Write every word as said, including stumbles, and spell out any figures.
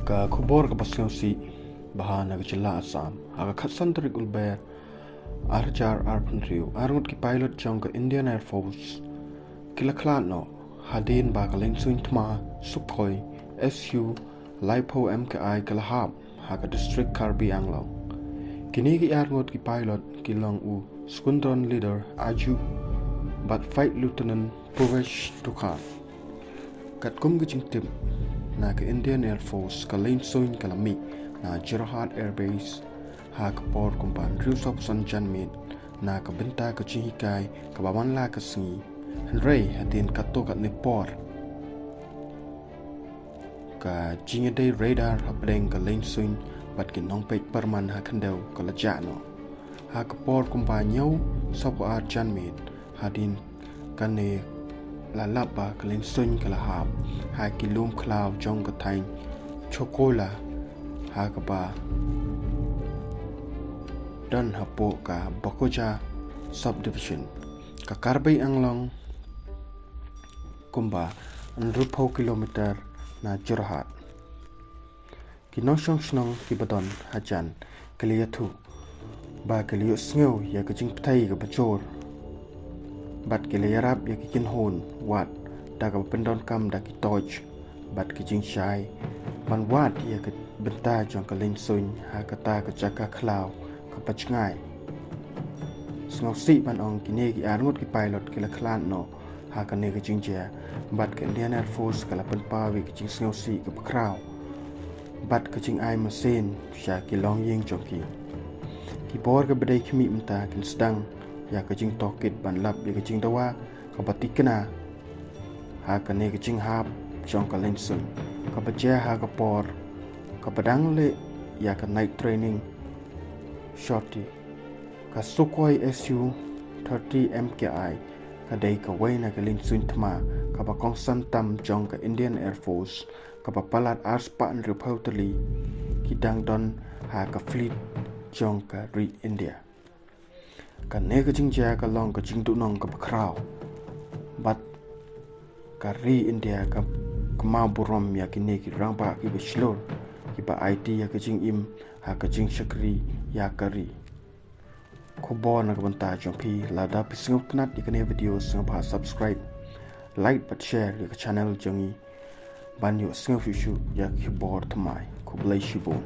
Ka khubor kaba sngewsih bha na ka jylla Assam. Ha ka khatsan tarik u Lber ar hajar arphew hynriew, arngut ki pilot jong ka Indian Air Force ki la khlad noh hadien ba ka lynsuiñ thma Sukhoi Su laiphew M K I ka la hap ha ka district Karbi Anglong. Kine ki arngut ki pilot ki long u Squadron Leader Aju bad Flight Lieutenant Purvesh Dukhan. Katkum ka jingtip na ka Indian Air Force, ka lynsuiñ ka la mih na Jorhat Air Base ha ka por kumba hynriew sawphew san janmiet na ka bynta ka jinghikai kaba man la ka sngi. Hynrei hadien katto katne por, ka jingïadei radar hapdeng ka lynsuiñ bad ki nongpeit pyrman ha khyndew ka la jah noh. Ha ka por kumba hynñiew sawphew ar janmiet, hadien kane la lap ba ka lynsuiñ ka la hap ha ki lum khlaw jong ka thaiñ Chokola, ha kaba don hapoh ka Bakoja Subdivision, ka Karbi Anglong, kumba hynriewphew kilometer na Jorhat. Ki nongshong shnong kiba don hajan ki la ïathuh ba ki la ïohsngew ïa ka jingpyrthei kaba jur bad ki la ïarap ïa ki kynhun wad da kaba pyndonkam da ki torch bad ki jingshai ban wad ïa ka bynta jong ka lynsuiñ ha kata ka jaka khlaw kaba jngai. Sngewsih ban ong, kine ki arngut ki pilot ki la khlad noh ha kane ka jingjia bad ka Indian Air Force ka la pynpaw ïa ka jingsngewsih kaba khraw bad ka jingai mynsiem sha ki longïing jong ki. Ki bor kiba dei khmih mynta kin sdang ïa ka jingtohkit ban lap ïa ka jingdawa kaba tikna ha kane ka jinghap jong ka lynsuiñ kaba jia ha ka por kaba dang leh ïa ka night training sortie. Ka Sukhoi Su thirty M K I ka dei kawei na ka lynsuiñ thma kaba kongsan tam jong ka Indian Air Force, kaba palat ar spah hynriewphew tylli ki dang don ha ka fleet jong ka ri India. Kane ka jingjia ka long ka jingduhnong kaba khraw bad ka ri India ka kynmaw burom ïa kine ki rangbah kiba shlur, kiba aiti ïa ka jingim ha ka jingshakri ïa ka ri. Khubor na ka bynta jong phi. Lada phi sngewtynnat ïa kane ka video, sngewbha subscribe, like bad share ïa ka channel jong ngi ban ïohsngew shuh shuh ïa ki khubor thymmai. Khublei shibun.